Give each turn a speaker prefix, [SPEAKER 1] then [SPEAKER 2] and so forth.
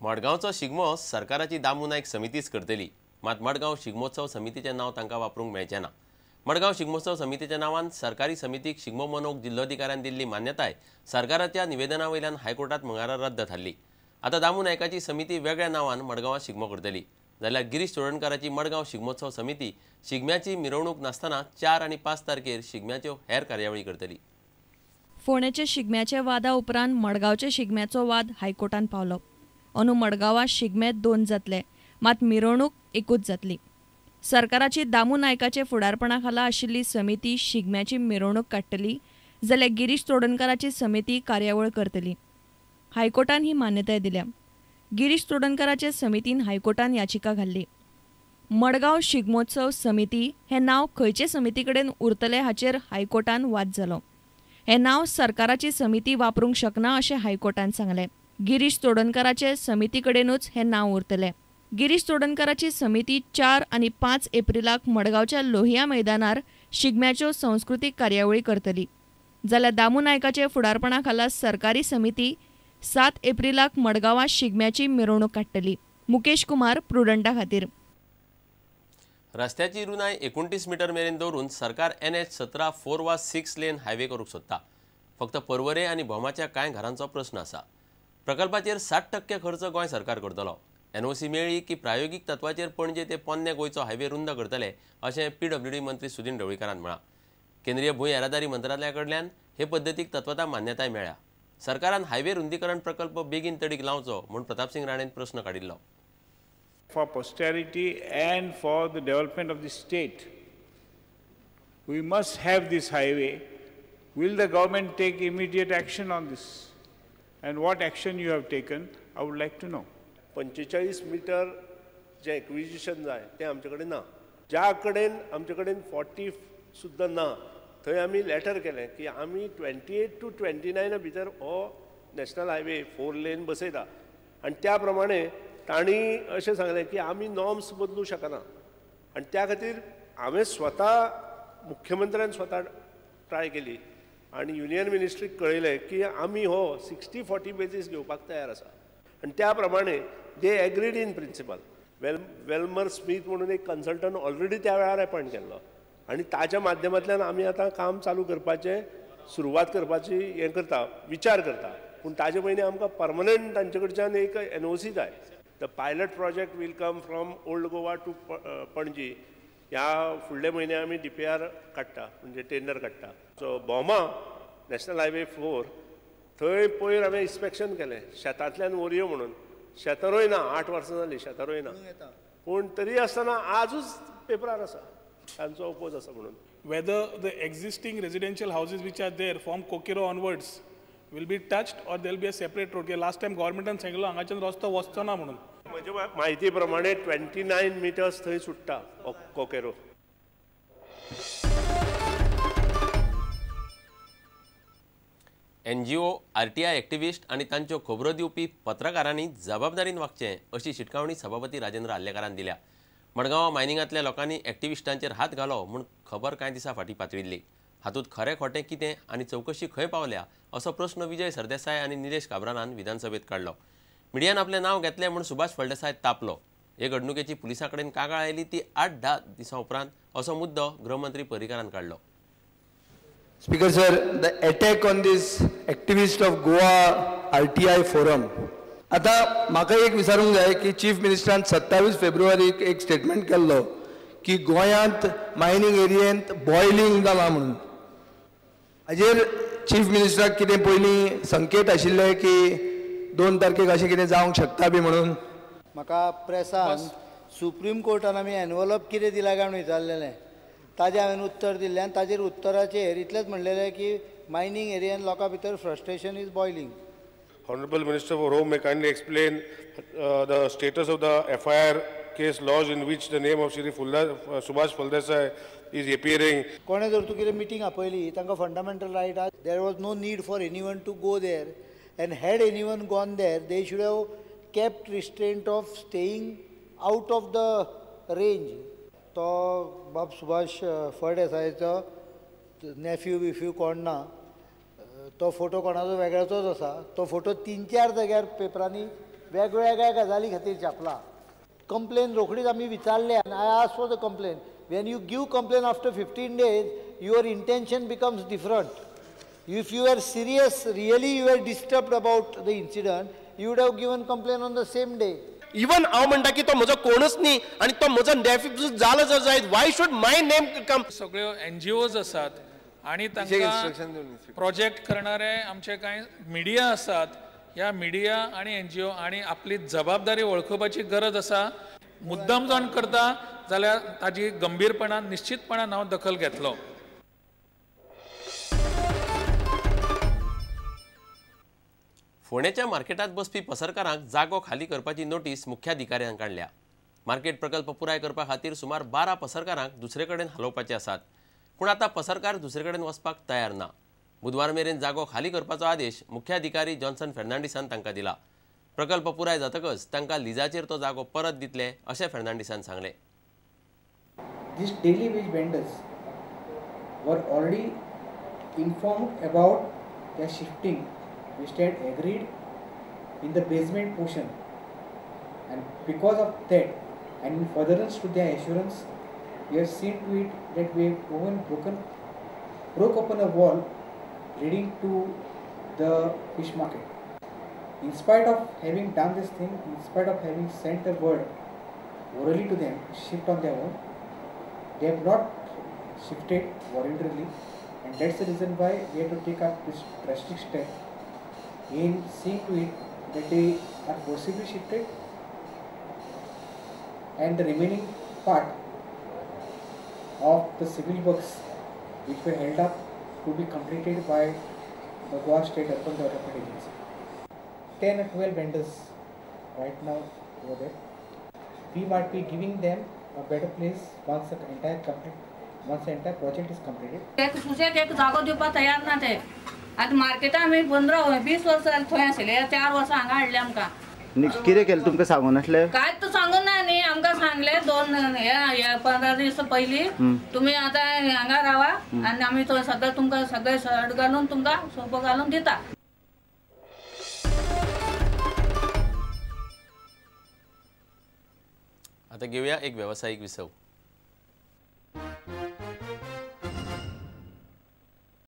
[SPEAKER 1] मडगांवचो शिगमो सरकाराची दामू नायक समितीच करतली, मात मडगांव शिगमोत्सव समितीचें नांव तांकां वापरूंक मेळचें ना। मडगांव शिगमोत्सव समितीच्या नांवान सरकारी समितीक शिगमो मनोवंक जिल्लोधिकाऱ्यान दिल्ली मान्यताय सरकाराच्या निवेदना वयल्यान हायकोर्टात मंगळारा रद्द थारली। आतां दामू नायकाची समिती वेगळ्या नांवान मडगांवां शिगमो करतली, जाल्यार गिरीश चोडणकाराची मडगांव शिगमोत्सव समिती शिगम्याची मिरवणूक नासतना 4 आनी 5 तारखेर शिगम्याच्यो हेर कार्यावळी करतली।
[SPEAKER 2] फोंडेच्या शिगम्याच्या वादा उपरांत मडगांवच्या शिगम्याचो वाद हायकोर्टान पावलो। अंदू मडगांवां शिगमे 2 जातले, मात मिरवणूक एकूच जातली। सरकाराची दामू नायकाचे फुडारपणा खाला आशिल्ली समिती शिगम्याची मिरवणूक काडटली, जाल्यार गिरीश चोडणकाराची समिती कार्यावळ करतली। हायकोर्टान ही मान्यताय दिल्या। गिरीश चोडणकाराचे समितीन हायकोर्टान याचिका घाल्ली। मडगांव शिगमोत्सव समिती हें नांव खंयचे समिती कडेन उरतलें हाचेर हायकोर्टान वाद जालो। हें नांव सरकाराची समिती वापरूंक शकना अशें हायकोर्टान सांगलें। गिरीश चोडणकाराचे समिती कडेनूच हें नांव उरतलें। गिरीश चोडणकाराची समिती 4 आनी 5 एप्रिलाक मडगांवच्या लोहिया मैदानार शिगम्याच्यो संस्कृतीक कार्यावळी करतली, जाल्यार दामू नायकाचे फुडारपणा खाला सरकारी समिती 7 एप्रिलाक मडगांवां शिगम्याची मिरवणूक काडटली। मुकेश कुमार, प्रुडंटा खातीर।
[SPEAKER 1] रस्त्याची रुंदाय 29 मीटर मेरेन दवरून सरकार NH 17 4 वा 6 लेन हायवे करूंक सोदता। फक्त पर्वरे आनी भोमाच्या कांय घरांचो प्रश्न आसा। प्रकल्पाचेर 60% खर्च गोंय सरकार करतलो। एनओसी मेळ्ळी की प्रायोगीक तत्वाचेर पणजे ते पोन्ने गोंयचो हायवे रुंद करतले अशें पीडब्ल्यूडी मंत्री सुदिन ढवळीकारान म्हळां। केंद्रीय भूंय येरादारी मंत्रालया कडल्यान हे पद्दतीक तत्वता मान्यताय मेळ्ळ्या। सरकारान हायवे रुंदीकरण प्रकल्प बेगीन तडीक लावचो म्हूण प्रतापसिंग राणेन प्रश्न काडिल्लो।
[SPEAKER 3] For posterity and for the development of the state, we must have this highway. Will the government take immediate action on this? And what action you have taken, I would like to know.
[SPEAKER 4] 45 metre जें acquisition जाय तें आमचे कडेन ना। ज्या कडेन आमचे कडेन 40 सुद्दां ना, थंय आमी लेटर केलें की आमी 28 to 29 भितर हो नॅशनल हायवे 4 लेन बसयता आनी त्या प्रमाणे तांणी अशें सांगलें की आमी नॉर्म्स बदलूं शकना आनी त्या खातीर हांवें स्वता मुख्यमंत्र्यान स्वता ट्राय केली आनी युनियन मिनिस्ट्रीक कळयलें की आमी हो 60-40 बेजीस घेवपाक तयार आसा आनी त्या प्रमाणे they agreed in principle. Welmer Smith म्हणून एक कन्सल्टंट ऑलरेडी त्या वेळार अपॉयंट केल्लो आनी ताच्या माध्यमांतल्यान आमी आतां काम चालू करपाचें सुरवात करपाची हें करता, विचार करता। पूण ताजे पयलीं आमकां परमनंट तांचे कडच्यान एक एनओसी जाय। The pilot project will come from Old Goa to Panaji. ह्या फुडले म्हयने आमी DPR काडटा, म्हणजे टेंडर काडटा। सो भोमा नॅशनल हायवे 4 थंय पयर हांवें इन्स्पेक्शन केलें, शेतांतल्यान वरयो म्हणून। शेतां रोयना, 8 वर्सां जालीं शेतां रोयना, पूण तरी आसतना आजूच पेपरार आसा तांचो ओपोज आसा म्हणून।
[SPEAKER 5] Whether the existing residential houses which are there from Coqueiro onwards will be touched or there will be a separate road. Last time गव्हर्नमेंटान सांगिल्लो हांगाच्यान रस्तो वचचो ना म्हणून।
[SPEAKER 4] म्हजे म्हायती प्रमाणे 29 मिटर्स थंय सुट्टा कोकेरो।
[SPEAKER 1] एनजीओ, आरटीआय एक्टिविस्ट आनी तांच्यो खबरो दिवपी पत्रकारांनी जबाबदारीन वागचें अशी शिटकावणी सभापती राजेंद्र आर्लेकारान दिल्या। मडगांव मायनिंगांतल्या लोकांनी एक्टिविस्टांचेर हात घालो म्हूण खबर कांय दिसां फाटीं पातळिल्ली। हातूंत खरें खोटें कितें आनी चवकशी खंय पावल्या असो प्रश्न विजय सरदेसाय आनी निलेश काब्रालान विधानसभेत काडलो। मिडियान आपलें नांव घेतलें म्हूण सुभाष फळदेसाय तापलो। हे घडणुकेची पुलिसां कडेन कागाळ आयली ती 8-10 दिसां उपरांत असो मुद्दो गृहमंत्री पर्रीकारान काडलो।
[SPEAKER 6] Speaker sir, the attack on this activist of Goa RTI forum. आतां म्हाका एक विचारूंक जाय की चीफ मिनिस्टरान 27 फेब्रुवारीक एक स्टेटमेंट केल्लो की गोंयांत मायनींग एरियेंत बॉयलिंग जालां म्हणून। हाजेर चीफ मिनिस्टराक कितें पयलीं संकेत आशिल्ले की 2 तारखेक अशें कितें जावंक शकता बी म्हणून?
[SPEAKER 7] म्हाका प्रेसान सुप्रीम कोर्टान आमी एनवलप कितें दिला काय म्हणून विचारलेलें, ताजें हांवें उत्तर दिल्लें आनी ताजेर उत्तराचेर इतलेंच म्हणलेलें की मायनींग एरियेन लोकां भितर frustration is boiling.
[SPEAKER 8] Honorable Minister for Home may kindly explain the status of the FIR case lodged in which the name of Shri Subhash Phaldesai is appearing.
[SPEAKER 7] कोणे जर तूं कितें मिटींग आपयली तांकां फंडामेंटल रायट आसा. There was no need for anyone to go there and had anyone gone there they should have kept restraint of staying out of the range. तो बाब सुभाष फळदेसायाचो नेफ्यू बिफ्यू कोण ना, तो फोटो कोणाचो वेगळोच आसा. तो फोटो 3-4 जाग्यार पेपरांनी वेगवेगळ्या गजाली खातीर छापला. कंप्लेन रोखडीच आमी विचारले आनी I ask for the complain. When you give complain after 15 days your intention becomes different. If you are serious, really you are disturbed about the incident, you would have given complain on the same day.
[SPEAKER 9] Even हांव म्हणटा की तो म्हजो कोणूच न्ही आनी तो म्हजो नेफ्यू जालो जर जायत, why should my name come?
[SPEAKER 10] सगळ्यो एनजीओज आसात आनी तांकां प्रोजेक्ट करणारे आमचे कांय मिडिया आसात. ह्या मिडिया आनी एनजीओ आनी आपली जबाबदारी वळखुपाची गरज आसा. मुद्दाम जावन करता जाल्यार ताजी गंभीरपणान निश्चितपणान हांव दखल घेतलो.
[SPEAKER 1] फोंडेच्या मार्केटात बसपी पसरकारांक जागो खाली करपाची नोटीस मुख्याधिकाऱ्यान काडल्या. मार्केट प्रकल्प पुराय करपा खातीर सुमार 12 पसरकारांक दुसरे कडेन हालोवपाचे आसात, पूण आतां पसरकार दुसरे कडेन वचपाक तयार ना. बुधवार मेरेन जागो खाली करपाचो आदेश मुख्याधिकारी जॉन्सन फर्नांडीसान तांकां दिला. प्रकल्प पुराय जातकच तांकां लिजाचेर तो जागो परत दितले अशें फर्नांडीसान सांगलें.
[SPEAKER 11] These daily wage vendors were already informed about their shifting, which they had agreed in the basement portion, and because of that and in furtherance to their assurance, we have seen to it that we have even broke open a wall leading to the fish market. In spite of having done this thing, in spite of having sent a word orally to them to shift on their own, they have not shifted voluntarily, and that's the reason why we have to take up this drastic step in seeing to it that they are forcibly shifted and the remaining part of the civil works which were held up to be completed by the Goa State Urban Development Agency. 10 or 12 vendors right now over there. We might be giving them a better place once the entire project is completed.
[SPEAKER 12] एक सुशेक एक जागो दिवपाक तयार ना ते. आतां मार्केटान आमी 15-20 वर्सां थंय आशिल्ले, 4 वर्सां हांगा हाडले आमकां.
[SPEAKER 13] कितें केलें तुमकां सांगून नासलें?
[SPEAKER 12] कांयच सांगून ना न्ही, आमकां सांगलें 2-15 दीस पयलीं तुमी आतां हांगा रावा आनी आमी थंय सगळें तुमकां सगळें शर्ट घालून तुमकां सोपो घालून दिता.
[SPEAKER 1] आतां घेवया एक वेवसायीक विसव.